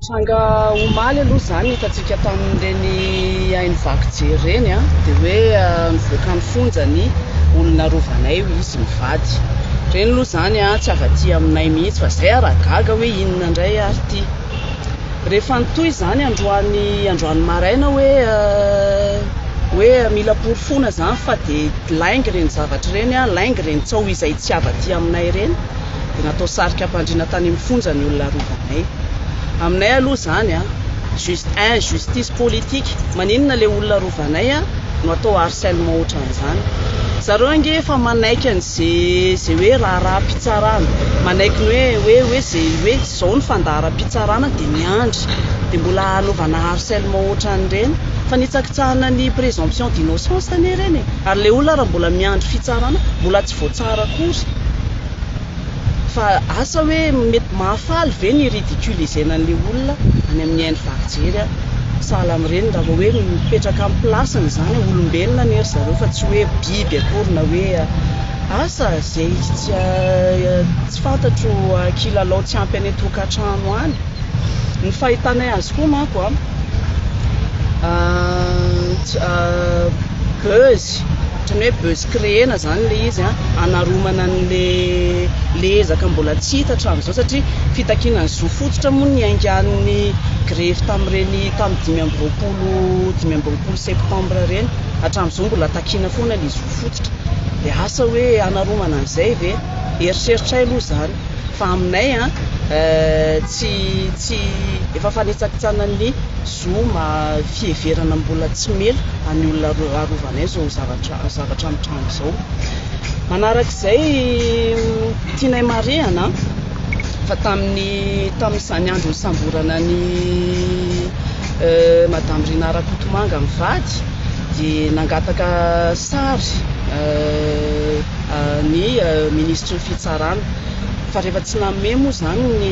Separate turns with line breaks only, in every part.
Tranga omaly aloha izany hitantsika tamin'ireny haino vaky jery ireny dia hoe nivoaka ny fonja ny olona arovanay hoy izy mivady. Ireny aloha izany tsy avy aty aminay mihitsy fa izay ary gaga hoe inona indray ary ity. Rehefa nitohy izany androany androany maraina hoe hoe mila porofoina izany fa dia lainga ireny zavatra ireny, lainga ireny tsaho izay tsy avy aty aminay ireny. Dia natao sarika ampandriana tany amin'ny fonja ny olona arovanay. Aminay aloha izany an, juste injustice politique, maninona ilay olona arovanay an no atao harcèlement ohatran'izany. Zareo ange efa manaiky an'ze ze hoe raharaham-pitsarana, manaiky ny hoe hoe hoe ze hoe zao ny fandaharam-pitsarana dia miandry. Dia mbola hanaovana harcèlement ohatran'ireny. Fanitsakitsahana ny présomption d'innocence anie ireny e. Ary ilay olona ary mbola miandry fitsarana, mbola tsy voatsara akory. Fa asa hoe mety mahafaly ve ny ridiculiser-na an'ilay olona any amin'ny haino vaky jery a! Sahala amin'ireny raha vao hoe mipetraka amin'ny place-ny izany, olombelona anie ry zareo fa tsy hoe biby akory na hoe asa izay tsy tsy fantatro kilalao tsy ampy any an-tokantrano any. Ny fahitanay azy koa manko a, buzz, ohatran'ny hoe buzz créer-na izany ilay izy an, hanaromana an'ilay ilay ezaka mbola tsy hita hatramin'izao satria fitakiana ny zo fototra moa no niaingan'ny grevy tamin'ireny tamin'ny 25 25 septembre ireny, hatramin'izao mbola takiana foana ilay zo fototra, dia asa hoe hanaromana an'izay ve? Eritreritray aloha izany fa aminay an tsy tsy efa fanitsakitsahana ny zo maha fiheverana mbola tsy meloka an'ny olona arovanay izao zavatra zavatra mitranga izao. Manarak'izay tianay marihana fa tamin'ny tamin'izany andro nisamborana an'i Madame Rinah Rakotomanga mivady dia nangataka sary ny minisitry ny fitsarana fa rehefa tsy nanome moa izany ny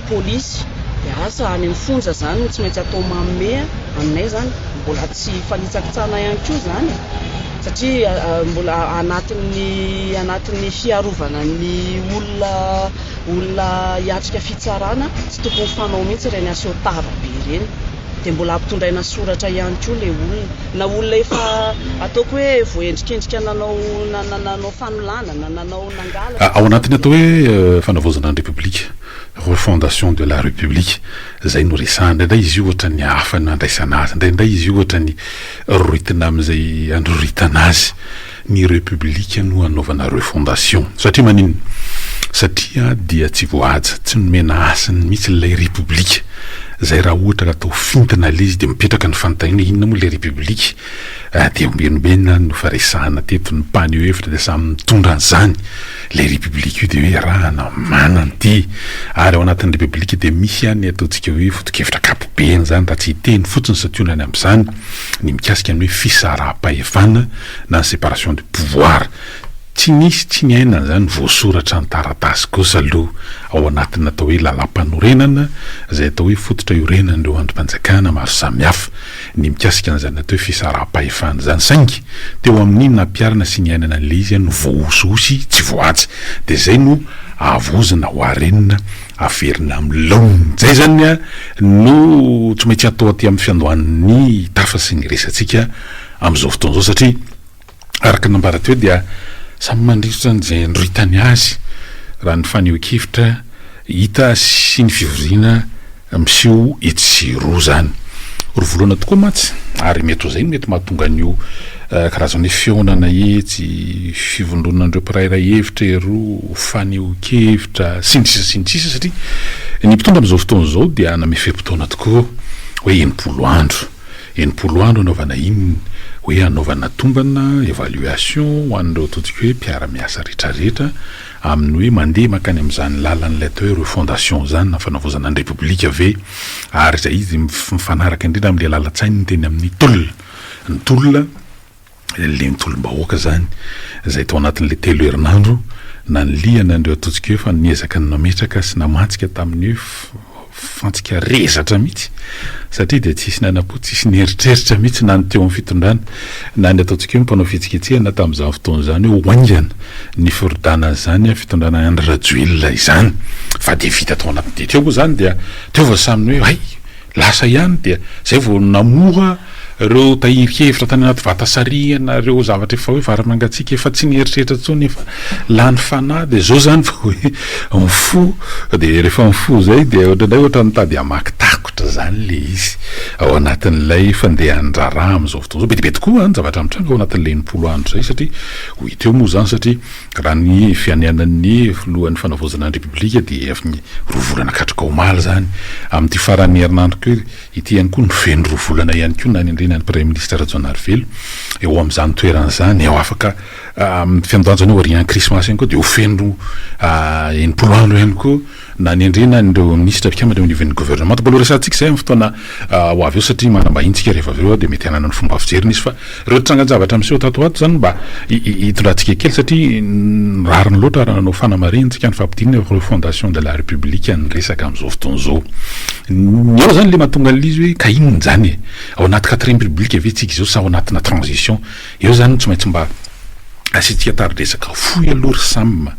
polisy dia asa any amin'ny fonja izany no tsy maintsy atao manome aminay izany mbola tsy fanitsakitsahana ihany koa izany e satria mbola anatin'ny anatin'ny fiarovana ny olona olona hiatrika fitsarana tsy tokony fanao mihitsy ireny aseho tava be ireny dia mbola ampitondraina soratra ihany koa ilay olona na olona efa ataoko hoe voaendrikendrika nanao nanao fanolanana nanao nangalatra.
Ao anatin'ny atao hoe fanavaozana ny Repoblika, refondation de la République, izay no resahana. Indraindray izy io ohatran'ny hafa ny andraisana azy, indraindray izy io ohatran'ny roritina amin'izay androritana azy. Ny Repoblika no anaovana refondation. Satria maninona? Satria dia tsy voahaja, tsy nomena hasiny mihitsy ilay Repoblika. Izay raha ohatra ka atao fintina ilay izy dia mipetraka ny fanontaniana hoe inona moa ilay Repoblika? Dia ombienombena no fa resahana teto, ny mpaneho hevitra dia samy mitondra an'izany. Ilay Repoblika io dia hoe iarahana manana ity. Ary ao anatin'ny Repoblika dia misy ihany ny ataontsika hoe foto-kevitra ankapobeny izany raha tsy hiteny fotsiny santionany amin'izany ny mikasika ny hoe fisaraham-pahefana na ny séparation de pouvoir. Tsy nisy tsy niainana izany voasoratra an-taratasy kosa aloha ao anatin'ny atao hoe lalàmpanorenana izay atao hoe fototra iorenan'ireo andrim-panjakana maro samihafa ny mikasika an'izany atao hoe fisaraham-pahefana izany saingy teo amin'ny nampiharana sy niainana an'ilay izy no voahosihosy tsy voahaja dia izay no avozina ho arenina averina amin'ny laoniny. Izay izany no tsy maintsy atao aty amin'ny fiandohan'ny tafa sy ny resatsika amin'izao fotoana izao satria araka ny nambara teo dia samy mandrirotra an'izay androritany azy raha ny fanehoan-kevitra hita sy ny fivoriana miseho etsy sy eroa izany. Roa volana tokoa mantsy ary mety ho izay no mety mahatonga an'io karazana hoe fihaonana etsy, fivondronan'ireo mpirairay hevitra eroa, fanehoan-kevitra sy ny sisa sy ny sisa satria ny mpitondra amin'izao fotoana izao dia nanome fe-potoana tokoa hoe 60 andro. 60 andro anaovana inona? Hoe hanaovana tombana, évaluation, ho an'ireo ataontsika hoe mpiara-miasa rehetrarehetra amin'ny hoe mandeha mankany amin'izany lalan'ilay atao hoe refondation izany na fanavaozana ny Repoblika ve? Ary izay izy mifanaraka indrindra amin'ilay lalan-tsainy teny amin'ny tolona. Ny tolona, ilay nitolom-bahoaka izany, izay tao anatin'ilay telo herinandro nanilihana an'ireo ataontsika hoe fa niezaka ny nametraka sy namantsika tamin'ny hoe. fantsika rezatra mihitsy satria dia tsisy nanam-po, tsisy nieritreritra mihitsy na ny teo amin'ny fitondrana na ny ataontsika hoe mpanao fihetsiketsehana tamin'izany fotoana izany hoe ho haingana ny firodanan'izany fitondrana Andry Rajoelina izany fa dia vita tao anatin'ny dia teo moa izany dia teo vao samy ny hoe hay Lasa ihany dia zay vao namoha ireo tahirin-kevitra tany anaty vata sarihana, ireo zavatra efa hoe vary mangatsiaka efa tsy nieritreritra intsony, efa lany fanahy dia zao zany vao hoe mifoha, dia rehefa mifoha zay dia ohatran'ny hoe mitady hamaky takotra zany le izy ao anatin'ilay fandehan'ny raharaha amin'izao fotoana izao. Be dia be tokoa ny zavatra mitranga ao anatin'ilay 60 andro izay satria ho hita eo moa zany satria Raha ny fianianan'ny filohan'ny fanavaozana ny Repoblika dia efa ny roa volana katroka omaly izany. Amin'ity faran'ny herinandro koa ity ihany koa no feno roa volana ihany koa nanendrena ny Praiminisitra Rajaonarivelo eo amin'izany toerana izany. Eo afaka amin'ny fiandohan'izany hoe aorian'ny krismasy ihany koa dia ho feno 60 andro ihany koa nanendrena an'ireo minisitra mpikambana eo anivon'ny governemanta. Mbola ho resahantsika izay amin'ny fotoana ho avy eo satria manam-bahiny tsika rehefa avy eo dia mety hanana ny fomba fijeriny izy fa ireo trangan-javatra miseho tato ho ato izany mba hitondrantsika kely satria rariny loatra raha nanao fanamarihana tsika ny fampidinana refondation de la république ny resaka amin'izao fotoana izao. Ny eo izany ilay mahatonga an'ilay izy hoe ka inona izany e? Ao anaty quatrième république ve tsika izao sa ao anatina transition? Eo izany no tsy maintsy mba asiantsika tari-dresaka fohy aloha ry Sam.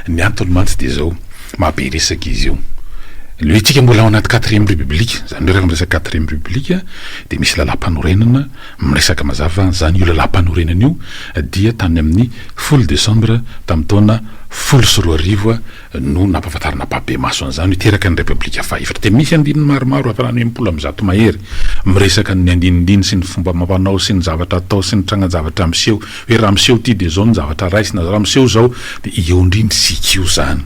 Ny antony mantsy dia izao, maha be resaka izy io. Le hoe tsika mbola ao anaty quatrième république, izany hoe rehefa miresaka quatrième république dia misy lalàmpanorenana miresaka mazava an'izany. Io lalàmpanorenana io dia tany amin'ny folo décembre tamin'ny taona 2010 no nampahafantarina ampahibemaso an'izany hoe teraka ny Repoblika fahefatra. Dia misy andininy maromaro, hatrany 160 mahery, miresaka ny andinindiny sy ny fomba amam-panao sy ny zavatra atao sy ny trangan-javatra miseho. Hoe raha miseho ity dia izao ny zavatra raisina, raha miseho izao dia eo indrindra isika io izany.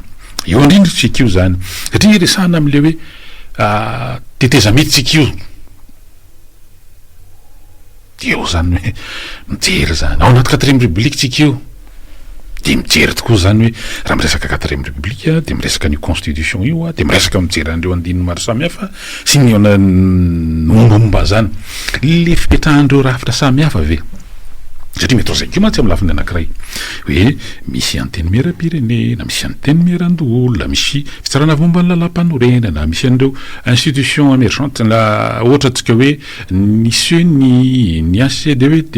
Eo indrindra isika io izany. Satria resahana amin'ilay hoe tetezamita isika io. Dia eo izany hoe mijery izany. Ao anaty quatrième république tsika io. Dia mijery tokoa izany hoe raha miresaka quatrième république dia miresaka an'io constitution io, dia miresaka mijery an'ireo andininy maro samihafa sy ny mombamomba an'izany. Le fipetrahan'ireo rafitra samihafa ve? Satria mety ho zay koa mantsy amin'ny lafiny anankiray hoe misy antenimieram-pirenena, misy antenimierandoholona, misy fitsarana avy momba ny lalàmpanorenana, misy an'ireo institutions émergentes, ohatra antsika hoe ny ceni, ny HCDED,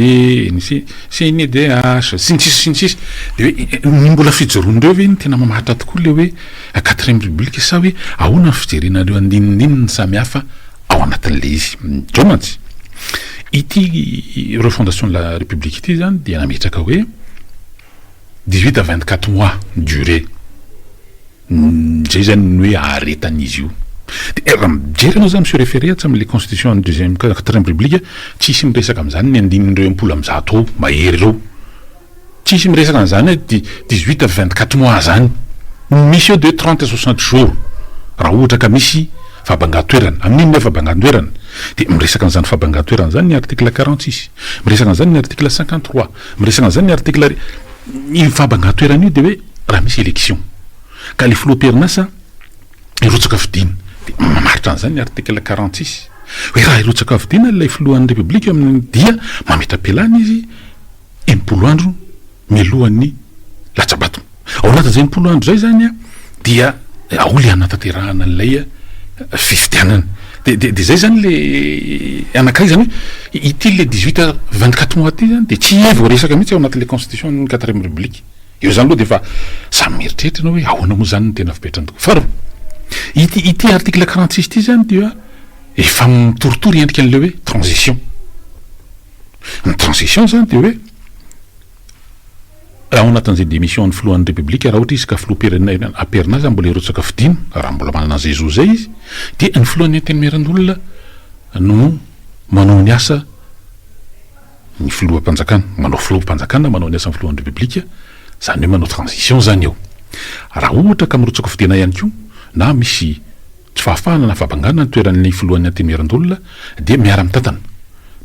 ny CNDH, sy ny sisa sy ny sisa. Dia hoe ny mbola fijoroan'ireo ve no tena mamaritra tokoa ilay hoe quatrième république sa hoe ahoana ny fijerena ireo andinindininy samihafa ao anatin'ilay izy? Izao mantsy, ity refondation de la république ity izany dia nametraka hoe 18 à 24 mois durée. Zay zany ny hoe aharetan'izy io. De raha mijery anao zany mi-se référer atsy amin'le constitution an'ny deuxième quatrième république, tsisy miresaka amin'izany ny andininy 160 ao mahery ireo. Tsisy miresaka an'izany hoe 18 à 24 mois zany. Ny misy eo de hoe 30 à 60 jours raha ohatra ka misy fahabangan-toerana. Amin'inona hoe fahabangan-toerana? De miresaka an'izany fahabangan-toerana zany ny article 46, miresaka an'izany ny article 53, miresaka an'izany ny article, io fahabangan-toerana io de hoe raha misy élection ka le filoham-perinasa hirotsaka fidiana de mamaritra an'izany ny article 46 hoe raha hirotsaka fidiana ilay filohan'ny république amin'ny dia mametra-pialana izy 60 andro mialohan'ny latsa-bato. Ao anatin'izay 60 andro izay zany dia ao le hanatanterahana an'ilay fifidianana. De de de zay zany le anankiray zany hoe ity le 18 à 24 mois ty zany de tsy voaresaka mihitsy ao anatin'le constitution ny quatrième république. Eo zany aloha de efa samy mieritreritra ianao hoe ahoana moa zany no tena fipetrany tokoa. Faharoa, ity ity article 46 ity zany dia efa mitoritory endrika an'ilay hoe transition. Ny transition zany dia hoe ao anatin'izay démission an'ny filohan'ny République raha ohatra izy ka filoham-pirenena am-perinasa mbola hirotsaka fidiana, raha mbola manana an'izay zo izay izy, dia ny filohan'ny Antenimierandoholona no manao ny asa ny filoham-panjakana, manao filoham-panjakana manao ny asan'ny filohan'ny République, izany hoe manao transition izany eo. Raha ohatra ka mirotsaka fidiana ihany koa na misy tsy fahafahana na fahabangana ny toeran'ny filohan'ny Antenimierandoholona dia miara-mitantana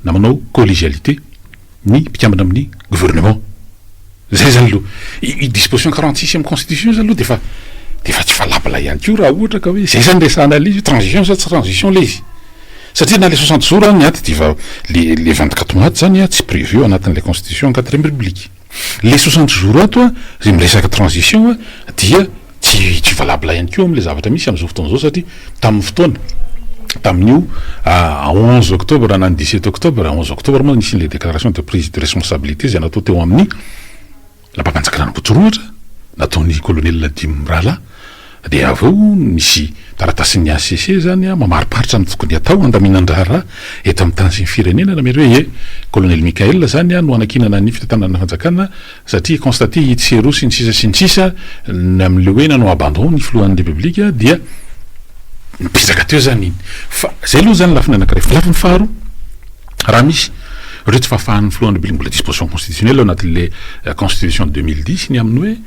na manao collégialité ny mpikambana amin'ny gouvernement. Zay zany aloha. I disposition 46 amin'ny constitution zany aloha dia efa dia efa tsy valable ihany koa raha ohatra ka hoe zay zany resahana ilay izy hoe transition sa tsy transition ilay izy. Satria na le 60 jours any ato dia efa le le 24 mois ato zany tsy prévu ao anatin'ilay constitution quatrième république. Le 60 jours ato zay miresaka transition dia. Tsy tsy valable ihany koa amin'ilay zavatra misy amin'izao fotoana izao satria tamin'ny fotoana, tamin'io 11 octobre na ny 17 octobre, 11 octobre moa nisy an'ilay déclaration de prise de responsabilité izay natao teo amin'ny lapam-panjakana Ambohitsirohitra, nataon'ny colonel Dimy mirahalahy, dia avy eo nisy taratasin'ny HCC izany mamariparitra ny tokony hatao handaminan-draharaha eto amin'ny tany sy ny firenena, na mety hoe ie, colonel Mickaël izany no hanankinana ny fitantanana ny fanjakana Satria constater etsy sy eroa sy ny sisa sy ny sisa ny amin'ilay hoe nanao abandon ny filohan'ny Repoblika dia nipetraka teo zany iny. Fa zay aloha zany lafiny anankiray. Fa lafiny faharoa, raha misy ireo tsy fahafahan'ny filohan'ny Repoblika mbola disposition constitutionnelle ao anatin'ilay constitution 2010 ny amin'ny hoe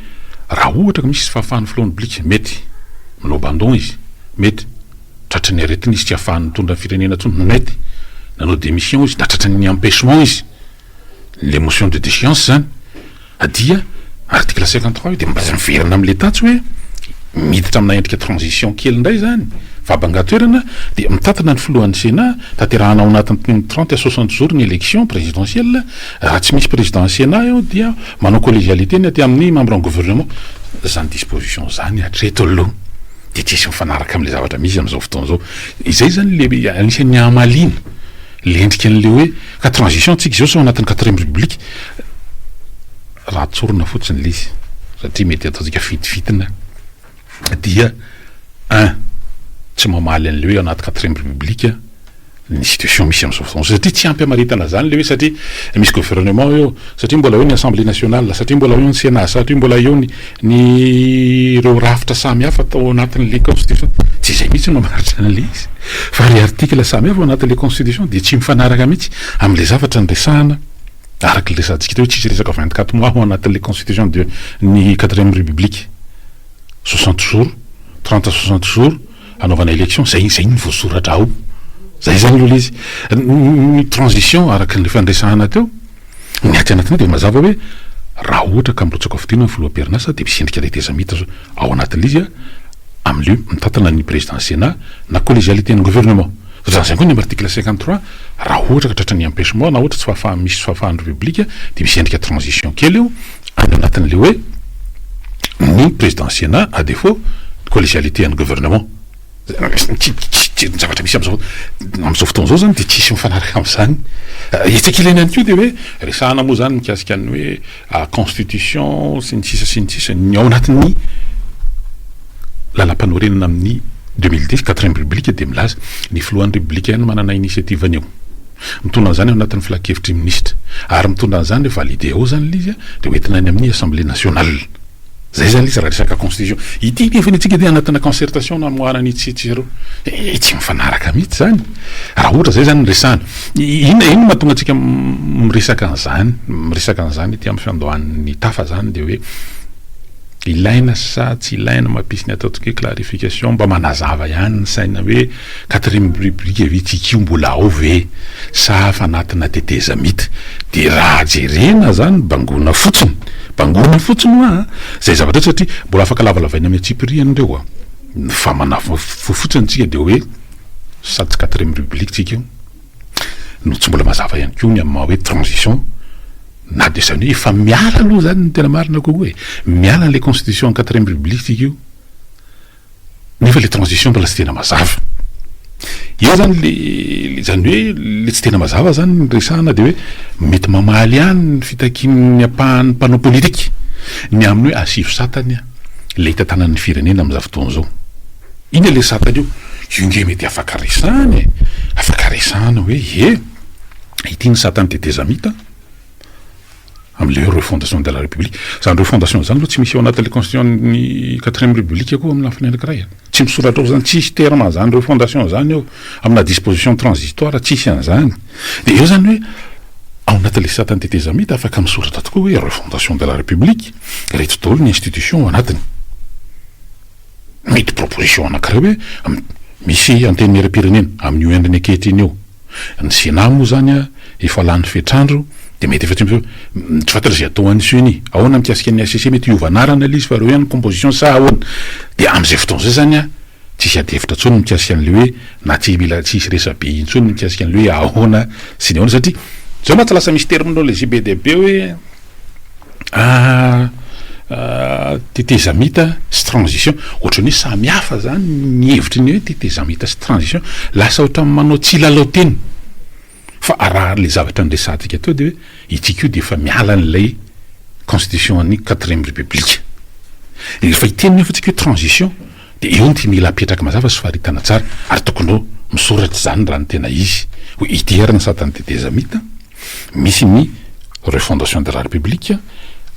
raha ohatra ka misy tsy fahafahan'ny filohan'ny Repoblika, mety manao abandon izy, mety tratry ny aretina izy tsy ahafahany mitondra ny firenena intsony, mety nanao démission izy na tratry ny empêchement izy. Le motion de déchéance zany dia article 53 io dia mba miverina amle tatsy hoe miditra amina endrika transition kely indray zany fa banga-toerana dia mitatana ny filohan'ny Sénat, tanterahana ao anatin'ny 30 à 60 jours ny élection présidentielle, raha tsy misy président Sénat eo dia manao collégialité ny aty amin'ny membre ny gouvernement, zany disposition zany hatreto aloha dia tsisy mifanaraka amle zavatra misy amzao fotoana zao, izay zany le anisan'ny hamaliana. Le endrika an'le hoe ka transition tsika izao sao anatin'ny quatrième république raha tsorina fotsiny le izy satria mety ataontsika fitifitina dia un tsy mamaly an'le hoe anaty quatrième république ny situation misy amin'izao fotoana izao satria tsy ampy hamaritana zany le hoe satria misy gouvernement eo satria mbola eo ny assemblée nationale satria mbola eo ny sénat satria mbola eo ny Ny ireo rafitra samy hafa tao anatin'ilay constitution, tsy izay mihitsy no mamaritra an'ilay izy, fa ry article samy hafa ao anatin'ilay constitution dia tsy mifanaraka mihitsy amin'ilay zavatra niresahana araka ilay resahantsika teo hoe tsisy resaka 24 mois ao anatin'ilay constitution de ny quatrième république, 60 jours, 30 à 60 jours hanaovana élection, zay zay no voasoratra ao, zay zany aloha ilay izy. Ny transition araka ny efa niresahana teo. Ny atsy anatiny dia mazava hoe raha ohatra ka mirotsaka hofidiana ny filoha am-perinasa dia misy endrika tetezamita ao anatin'ilay izy amin'ilay mitantana ny président sénat na collégialité ny gouvernement. Ohatran'izay koa ny amin'ny article 53 raha ohatra ka tratran'ny empêchement na ohatra tsy fahafaha misy tsy fahafahan'ny république dia misy endrika transition kely eo any anatin'ilay hoe ny président sénat à défaut collégialité an'ny gouvernement. Ny zavatra misy am'zao am'zao fotoana zao zany de tsisy mifanaraka am'zany. Etsy ankilany ihany koa de hoe resahana moa zany mikasika ny hoe constitution sy ny sisa sy ny sisa, ny ao anatin'ny lalam-panorenana amin'ny 2010 quatrième république de milaza ny filohan'ny république ihany manana initiative an'io, mitondra an'izany ao anatin'ny filan-kevitry ny minisitra ary mitondra an'izany rehefa validé ao zany le izy de hoentina any amin'ny assemblée nationale. Zay zany izy raha resaka constitution. Ity nefa ny antsika dia anatina concertation namoahana ny etsy sy etsy eroa. Eh, tsy mifanaraka mihitsy zany. Raha ohatra zay zany no resahana. Inona inona mahatonga antsika miresaka an'izany, miresaka an'izany ety amin'ny fiandohan'ny tafa zany dia hoe ilaina sa tsy ilaina mampisy ny ataontsika hoe clarification mba manazava ihany ny saina hoe quatrième république ve tsika io mbola ao ve sa fa anatina tetezamita. Dia raha jerena zany bangoina fotsiny. Bangoina fotsiny hoa a! Zay zavatra zay satria mbola afaka lavalavaina amin'ny antsipiriany ireo a! Fa manafo fotsiny tsika dia hoe sady tsy quatrième république tsika io no tsy mbola mazava ihany koa ny amin'ny maha hoe transition na dia izany hoe efa miala aloha zany ny tena marina kokoa e! Miala an'ilay constitution quatrième république tsika io. Nefa le transition mbola tsy tena mazava. Eo zany le le zany hoe le tsy tena mazava zany ny resahana de hoe mety mamaly ihany ny fitakian'ny ampahan'ny mpanao politika ny amin'ny hoe asivo satany le hitantanan'ny firenena amin'izao fotoana izao. Inona le satany io? Io nge mety afaka resahana e! Afaka resahana hoe ie, ity ny satan'ny tetezamita. Amin'ilay hoe refondation de la république. Izany refondation izany aloha tsy misy ao anatin'ilay constitution-n'ny quatrième république koa amin'ny lafiny anankiray e. Tsy misoratra ao izany, tsisy terme an'izany refondation izany eo, amina disposition transitoire tsisy an'izany. Dia eo izany hoe ao anatin'ilay satan'ny tetezamita afaka misoratra tokoa hoe refondation de la république, ireto daholo ny institution ao anatiny. Mety proposition anankiray hoe misy antenimierampirenena amin'io endriny ankehitriny io. Ny Sénat moa zany a efa lany fetr'andro de mety efa tsy misy tsy fantatra izay atao any ceni. Ahoana mikasika ny HCC mety hiova anarana ilay izy fa ireo ihany ny composition sa ahoana? De amin'izay fotoana izay zany a tsisy ady hevitra intsony mikasika an'ilay hoe na tsy mila tsy hisy resabe intsony mikasika an'ilay hoe ahoana sy ny ahoana satria zao mantsy lasa misy terminologie be dia be hoe. Tetezamita sy transition, ohatran'ny hoe samy hafa zany ny hevitry ny hoe tetezamita sy transition, lasa ohatran'ny manao tsilalao teny, fa raha le zavatra niresahantsika teo de hoe itsika io de efa miala an'ilay constitution an'ny quatrième république, rehefa hiteny nefa tsika hoe transition de eo no mila apetraka mazava sy faritana tsara ary tokony ho misoratra izany raha ny tena izy hoe ity ary ny satan'ny tetezamita. Misy ny refondation de la République,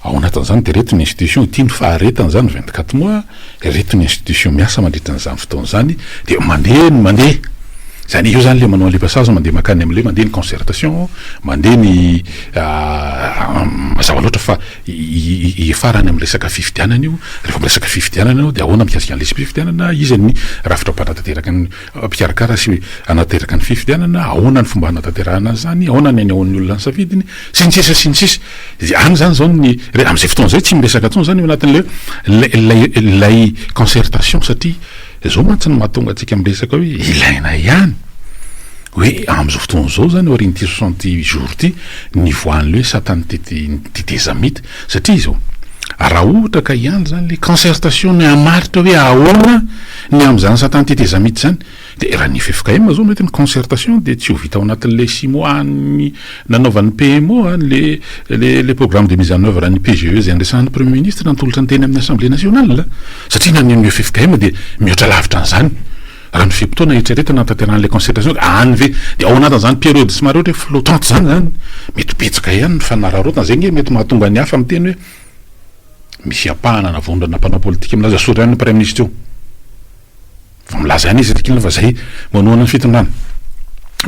ao anatin'izany dia ireto ny institution, ity ny faharetany izany 24 mois, ireto ny institution miasa mandritra an'izany fotoana izany, dia mandeha ny mandeha. Izany eo izany ilay manao an'ilay passage mandeha mankany amin'ilay mandeha ny concertation, mandeha ny mazava loatra fa hiafara any amin'ny resaka fifidianana io, rehefa miresaka fifidianana ianao dia ahoana mikasika an'ilay fifidianana, iza ny rafitra mpanatanteraka ny mpikarakara sy hanateraka ny fifidianana, ahoana ny fomba hanatanterahana an'izany, ahoana ny hanehoan'ny olona ny safidiny, sy ny sisa sy ny sisa. Dia any izany izao ny, re, amin'izay fotoana izay tsy miresaka intsony izany eo anatin'ilay hoe ilay, ilay, ilay concertation satria izao mantsy no mahatonga antsika miresaka hoe ilaina ihany hoe amin'izao fotoana izao izany aorian'ity soixante jours ity nivoahan'ilay hoe satan'ny tete, tetezamita satria izao, raha ohatra ka ihany izany ilay concertation ny hamaritra hoe ahoana Ny amin'izany satan'ny tetezamita izany, dia raha ny ffkm izao mety ny concertation dia tsy ho vita ao anatin'ilay six mois an'ny nanaovan'ny PMO an, le le le programme de mise en oeuvre an'ny PGE izay niresahan'ny premier ministre natolotra ny teny amin'ny assemblée nationale, satria na ny an'ny ffkm dia mihoatra lavitra an'izany raha ny fe-potoana eritreretina hanatanterahan'ilay concertation, any ve dia ao anatin'izany période somary ohatra hoe flottante izany izany mety ho betsaka ihany ny fanararaotana, izay ange mety mahatonga ny hafa miteny hoe Misy ampahana na vondrona mpanao politika milaza asory ihany ny praiminisitra io. Vao milaza ihany izy ry fa zay manohana ny fitondrana.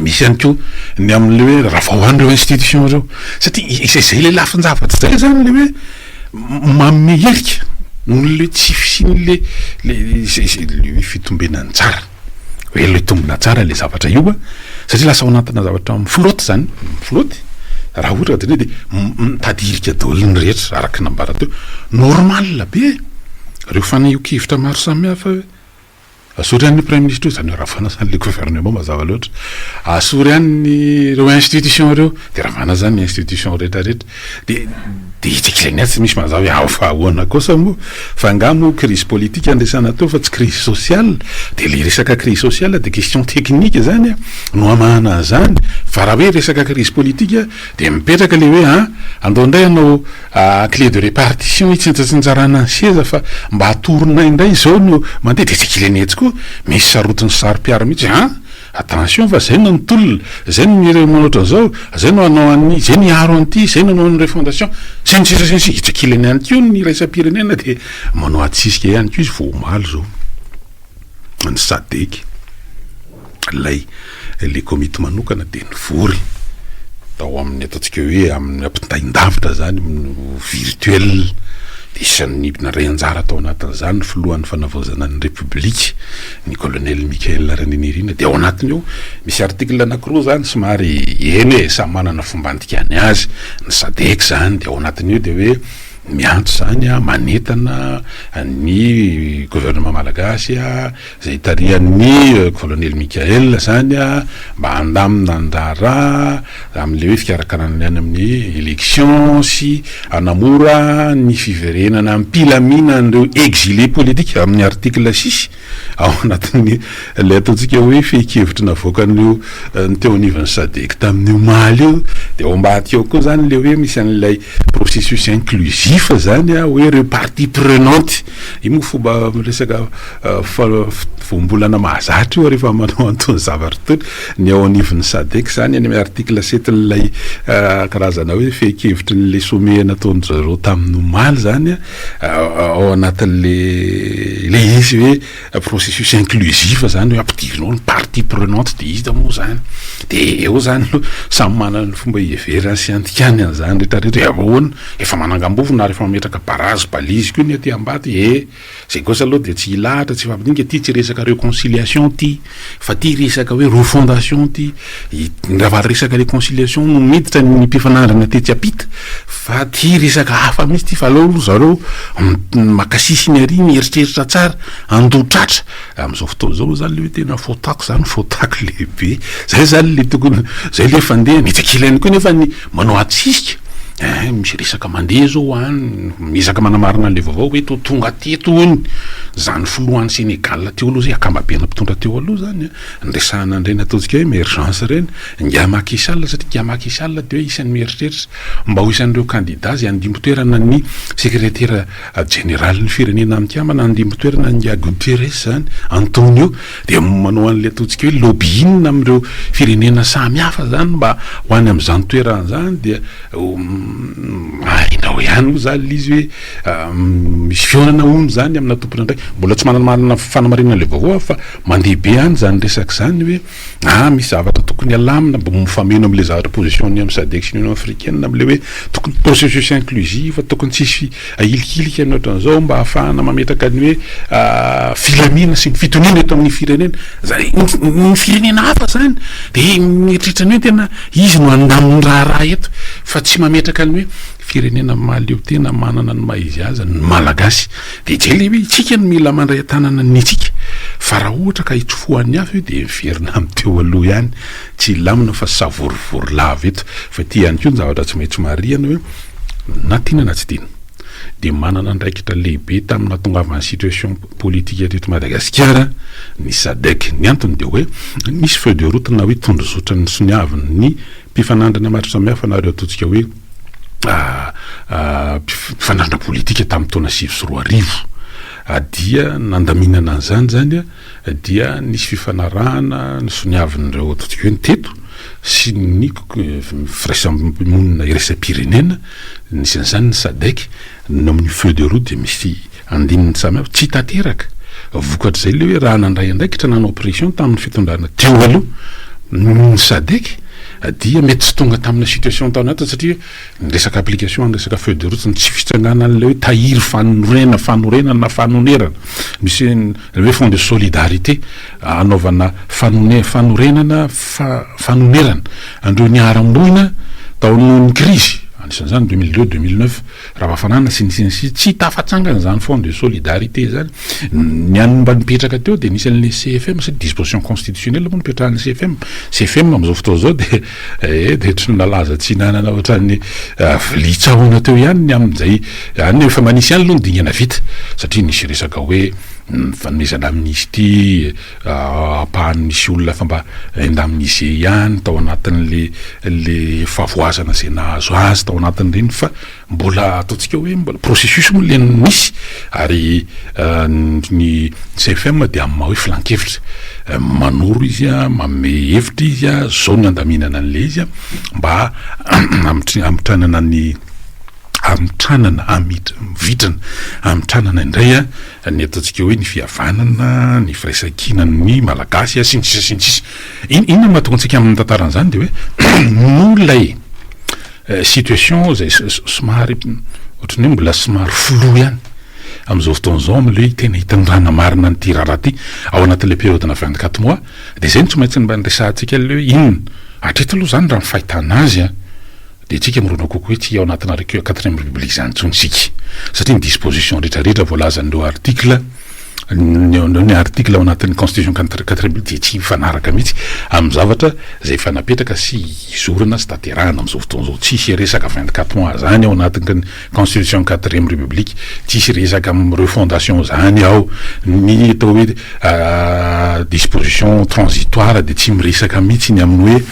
Misy ihany koa ny amin'ilay hoe ravao any ireo institution ireo. Satria izay izay ilay lafin-javatra izay zany ilay hoe manome hirika noho ilay tsy fisian'ilay ilay ilay fitombenany tsara. Hoe ilay tombina tsara ilay zavatra io a, satria lasa ao anatina zavatra mi-flotte zany, mi-flotte, raha ohatra ka jerena dia mitady hirika daholo ny rehetra araka ny nambara teo, normal be ireo fanehoan-kevitra maro samihafa hoe asory ihany ny praiminisitra io, izany hoe ravana zany ilay gouvernement mazava loatra, asory ihany ny ireo institution ireo, dia ravana zany ny institution rehetra rehetra, Dia dia hitsikilany azy tsy misy mazava hoe ao fa ahoana kosa moa? Fa angaha moa crise politique no resahana teo fa tsy crise sociale? Dia ilay resaka crise sociale dia question technique izany no hamahana an'izany fa raha hoe resaka crise politique dia mipetraka ilay hoe an, andao indray hanao clé de répartition hitsinjatsinjarana ny seza fa mba atoronay indray izao no mandeha dia tsikilany etsy koa misy sarotiny saro-piaro mihitsy an! Attention fa zay no nitolona, zay no miray manao ohatran'izao, zay no hanao an'ny, zay no hiaro an'ity, zay no hanao ny refondation, sy ny sisa sy ny sisa. Etsy ankilany ihany koa ny iraisam-pirenena dia manao adisisika ihany koa izy vao omaly izao. Ny Sadec, ilay ilay komity manokana dia nivory tao amin'ny ataontsika hoe amin'ny ampitain-davitra izany, virtuel. Isan'ny nandray anjara tao anatin'izany ny filohan'ny fanavaozana ny Repoblika, ny Colonel Michaël Randrianirina. Dia ao anatiny ao misy article anankiroa izany somary eny e, samy manana fomba andikany azy. Ny Sadec izany dia ao anatin'io dia hoe miantso izany, manentana ny gouvernement malagasy izay tarihan'ny Colonel Michaël izany mba handamina ny raharaha amin'ilay hoe fikarakarana ny any amin'ny élection sy hanamora ny fiverenana am-pilaminan'ireo exilés politiques amin'ny article six ao anatin'ny ilay ataontsika hoe fehin-kevitra navoakan'io ny teo anivon'ny Sadec tamin'ny omaly io dia ao ambadika ao koa izany ilay hoe misy an'ilay processus inclusif izany hoe ireo parties prenantes io moa fomba miresaka Fa voambolana mahazatra io rehefa manao an'itony zavatra itony. Ny ao anivon'ny Sadec izany, any amin'ny article sept-n'ilay karazana hoe fehin-kevitry ny sommet nataon-dry zareo tamin'ny omaly izany, ao anatin'ilay ilay izy hoe processus inclusif izany hoe ampidirina ao ny partie prenante dia iza moa izany. Dia eo izany no samy manana ny fomba hiheverany sy handikany an'izany rehetra rehetra hoe ahoana, efa manangam-bovona ary efa mametraka barazy, balise koa ny aty ambady e. Zay kosa aloha dia tsy hilahatra, tsy hifampidinika, ty tsy resaka reconciliation ty, fa ty resaka hoe refondation ty, raha resaka reconciliation no miditra ny mpifanandrina tetsy ampita, fa ty resaka hafa mihitsy ty, fa aleo aloha zareo maka sisiny ary mieritreritra tsara, andoha tratra, amin'izao fotoana izao moa zany le hoe tena fotako zany, fotako lehibe, zay zany le tokony, zay le fandehany, etsy ankilany koa nefa ny manao adisisika. Ein, misy resaka mandeha zao any, miezaka manamarina an'ilay vaovao hoe toa tonga teto hono zany filohan'i Sénégal teo aloha zay, akamabena mpitondra teo aloha zany an, niresahana an'ireny ataontsika hoe emergence ireny, ingahy Macky Sall, satria ingahy Macky Sall dia hoe isan'ny mieritreritra mba ho isan'ireo kandida izay handimby toerana ny sekretera jeneralin'ny firenena mikambana, handimby toerana an'ingahy Guterres zany, Antonio. Dia manao an'ilay ataontsika hoe lobbying amin'ireo firenena samy hafa zany mba ho any amin'izany toerana izany dia hainao ihany moa zany ilay izy hoe misy fihaonana hono zany amina tompon'andraikitra. Mbola tsy manana fanamarinana ilay vaovao aho fa mandeha be any izany resaka izany hoe ah misy zavatra tokony alamina mba mifameno amin'ilay zavatra position-n'ny amin'ny Sadec sy ny Union africaine amin'ilay hoe tokony processus inclusif, tokony tsy hisy Ahilikilika ny ohatran'izao mba hahafahana mametraka ny hoe filamina sy ny fitoniana eto amin'ny firenena. Zany ny firenena hafa zany de mieritreritra ny hoe tena izy no handaminy raharaha eto fa tsy mametraka ny hoe firenena mahaleo tena manana ny maha izy azy ny Malagasy. De zay le hoe isika no mila mandray an-tanana ny antsika fa raha ohatra ka hitsofohan'ny hafa io de miverina amin'ny teo aloha ihany, tsy hilamina fa savorovoro lava eto. Fa ity ihany koa ny zavatra tsy maintsy marihana hoe Na tiana na tsy tiana dia manana andraikitra lehibe tamin'ny nahatongavan'ny situation politique teto Madagasikara ny Sadec. Ny antony dia hoe nisy feuille de route na hoe tondrozotra nosoniavin'ny mpifanandrina maro samihafa na ireo ataontsika hoe mpifanandrina politika tamin'ny taona 2009 dia nandaminana an'izany izany dia nisy fifanarahana nosoniavin'ireo ataontsika hoe ny teto sy ny firaisamonina iraisam-pirenena, anisan'izany ny Sadec, ny amin'ny feuille de route dia misy andininy samihafa, tsy tanteraka, vokatr'izay ilay hoe raha nandray andraikitra nanao pression tamin'ny fitondrana teo aloha ny Sadec dia mety tsy tonga tamina situation tao anatiny satria ny resaka application ny resaka feuille de route, ny tsy fitsanganan'ilay hoe tahiry fanorena fanorenana na fanonerana, misy ny hoe fonds de solidarité hanaovana fanone fanorenana fa fanonerana an'ireo niharam-boina tao noho ny krizy, anisan'izany 2002, 2009, Ravafanana sy ny sy ny sisa, tsy tafatsangana izany fonds de solidarité izany, ny an'ny mba nipetraka teo dia nisy an'ilay CFM satria disposition constitutionnelle moa nipetrahan'ny CFM, CFM amin'izao fotoana izao dia eh dia ohatry ny nalaza tsy nanana ohatran'ny vilia tsahona teo ihany ny amin'izay any, efa manisy ihany aloha ny dingana vita satria nisy resaka hoe ny fanomezana amnistie, ampahany nisy olona efa mba indemnisé ihany tao anatin'le le fahavoazana izay nahazo azy tao anatin'ireny fa mbola ataontsika hoe mbola processus moa le nisy ary ny CFM dia amin'ny maha hoe filan-kevitra manoro izy a, manome hevitra izy a, zao ny andaminana an'le izy a mba hamitranana ny Amitranana, amit, vitrana, amitranana indray a, ny ataontsika hoe ny fihavanana, ny firaisankinan'ny Malagasy sy ny sisa sy ny sisa. In, inona no mahatonga antsika amin'ny tantara an'izany dia hoe noho ilay situation izay somary ohatran'ny hoe mbola somary flou ihany amin'izao fotoana izao amin'ilay hoe tena hitondrana marina an'ity raharaha ity ao anatin'ilay période-na 24 mois dia izay no tsy maintsy mba niresahantsika an'ilay hoe inona. Hatreto aloha izany raha ny fahitana azy a, Dia tsika mirona kokoa hoe tsy ao anatina quatrième république izany intsony isika. Satria ny disposition rehetra rehetra voalazan'ireo article, ny article ao anatin'ny constitution quatrième république dia tsy mifanaraka mihitsy amin'ny zavatra izay efa napetraka sy izorana sy tanterahana amin'izao fotoana izao. Tsisy resaka 24 mois izany ao anatin'ny constitution quatrième république, tsisy resaka amin'ny refondation izany ao. Ny atao hoe disposition transitoire dia tsy miresaka mihitsy ny amin'ny hoe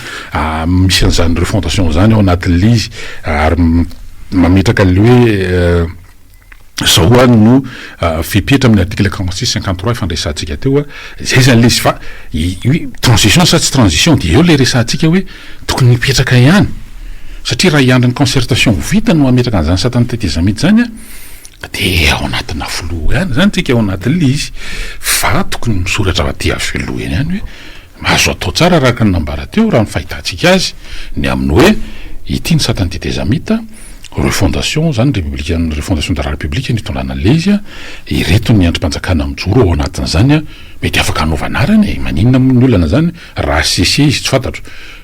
Misy an'izany refondation izany ao anatin'ilay izy ary mametraka an'ilay hoe zao ho'a no fepetra amin'ny article 46 53 efa niresahantsika teo, zay zany ilay izy fa hoe transition sa tsy transition dia eo ilay resahantsika hoe tokony hipetraka ihany satria raha hiandry ny concertation ho vita no hametraka an'izany satan'ny tetezamita izany an dia ao anatina flou ihany zany tsika ao anatin'ilay izy fa tokony misoratra aty avy aloha eny ihany hoe Azo atao tsara araka ny nambara teo, raha ny fahitantsika azy, ny amin'ny hoe ity ny satan'ny tetezamita, refondation izany, républicaine, refondation de la république no itondrana an'ilay izy, ireto ny andrim-panjakana mijoro ao anatin'izany, mety afaka hanaovana anarana e, maninona moa ny olana izany raha HCC izy tsy fantatro,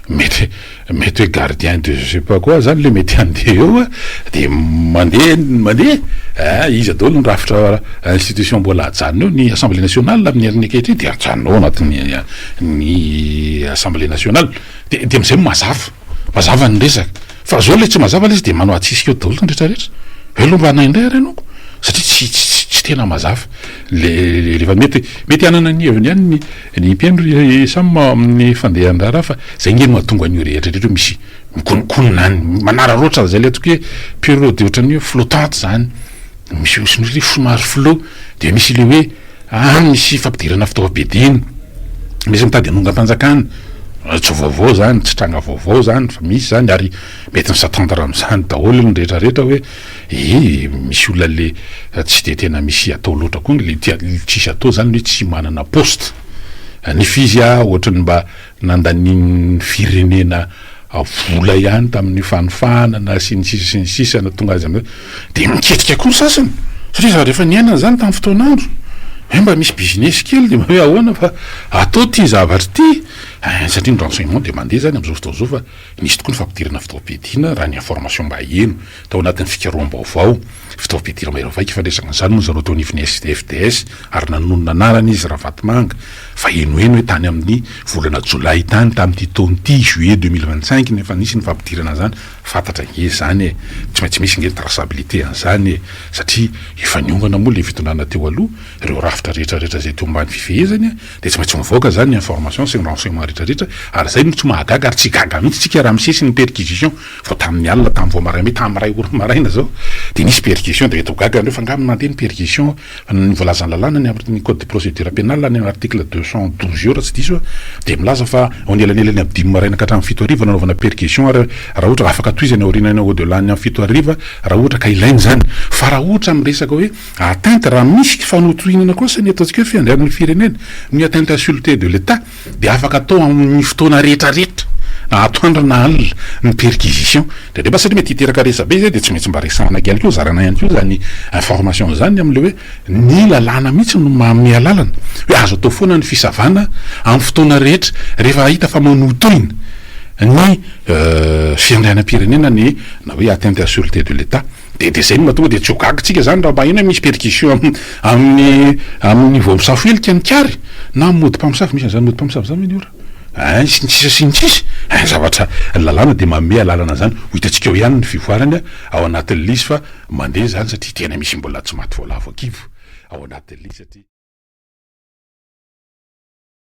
mety Mety hoe gardien de je sais pas quoi zany le mety handeha eo a, de mandeha mandeha eh, iza daholo ny rafitra institution mbola ajanona eo, ny assemblée nationale amin'ny heriny ankehitriny de ajanona ao anatin'ny ny assemblée nationale, de de am'zay mazava, mazava ny resaka. Fa zao le tsy mazava le izy de manao atsisika eo daholo ny rehetra rehetra. Veloma mba anay indray ary ianao ko. Satria tsy tsy tsy tena mazava le rehefa mety mety hanana ny heviny ihany ny ny mpihaino ry Sam amin'ny fandehan-draharaha fa zay nge no mahatonga an'io rehetra rehetra io misy mikononkonona any manararaotra an'izay le ataoko hoe période ohatran'ny hoe flottante zany misy misy misy le somary flou de misy le hoe Any misy fampidirana fitaovam-piadiana, misy mitady hanongam-panjakana, tsy vaovao izany, tsy tranga vaovao izany fa misy izany ary mety mi-s'attendre amin'izany daholo ny rehetra rehetra hoe ee misy olona le tsy de tena misy atao loatra koa le tia tsisy atao izany hoe tsy manana poste nefa izy a ohatran'ny mba nandanian'ny firenena vola ihany tamin'ny fanofanana sy ny sisa sy ny sisa nahatonga azy amin'izay, dia miketrika koa ny sasany satria zavatra efa niainana izany tamin'ny fotoan'andro, hoe mba misy business kely dia mba hoe ahoana fa atao ity zavatra ity, eh, satria ny renseignement dia mandeha izany amin'izao fotoana izao fa nisy tokoa ny fampidirana fitaovam-piadiana raha ny information mba heno tao anatin'ny fikaroham-baovao, fitaovam-piadiana mahery vaika, fandraisana an'izany moa zareo teo anivon'ny SDFDS ary nanonona anarana izy Ravatomanga. Fa henoheno hoe tany amin'ny volana jolay tany tamin'ity taona ity, juillet 2025, no efa nisy ny fampidirana an'izany, fantatra ange izany e, tsy maintsy misy ange ny traçabilité an'izany e, satria efa niongana moa ilay fitondrana teo aloha, ireo rafitra rehetra rehetra izay teo ambany fifehezany dia tsy maintsy mivoaka izany ny information sy ny renseignement rehetra rehetra, ary izay no tsy mahagaga ary tsy gaga mihitsy tsika raha misesy ny perquisition vao tamin'ny alina, tamin'ny vao maraimbe, tamin'ny iray ora maraina izao dia nisy perquisition, dia mety ho gaga nareo fa angaha mandeha ny perquisition Ny voalazan'ny lalàna ny amin'ny code de procédure pénale any amin'ny article 212 eo raha tsy diso aho dia milaza fa ao anelanelany amin'ny dimy maraina ka hatramin'ny fito hariva no anaovana perquisition ary raha ohatra afaka tohizana aoriana any au delà ny amin'ny fito hariva raha ohatra ka ilaina izany. Fa raha ohatra miresaka hoe atteinte raha misy fanotohinana kosa ny ataontsika hoe fiandrianan'ny firenena, ny atteinte à sûreté de l'Etat, Dia afaka atao amin'ny fotoana rehetra rehetra, na atoandro na alina, ny perquisition. Indraindray mba satria mety hiteraka resabe izay dia tsy maintsy mba resahana ihany koa, zarana ihany koa izany information izany amin'ilay hoe ny lalàna mihitsy no manome alalana hoe azo atao foana ny fisavana amin'ny fotoana rehetra rehefa hita fa manohintohina ny fiandrianam-pirenena ny na hoe atteinte à sûreté de l'Etat. Dia dia izay no mahatonga dia tsy ho gaga tsika izany raha mba heno hoe misy perquisition amin'ny amin'ny vao misafo helika ny kary na amin'ny mody mpamosavy, misy an'izany mody mpamosavy izany ve ny ora? Ein sy ny sisa sy ny sisa, ein zavatra ny lalàna dia manome alalana an'izany, ho hitantsika eo ihany ny fivoarany ao anatin'ilay izy fa mandeha izany satria tena misy mbola tsy maty voalavo an-kibo ao anatin'ilay izy satria.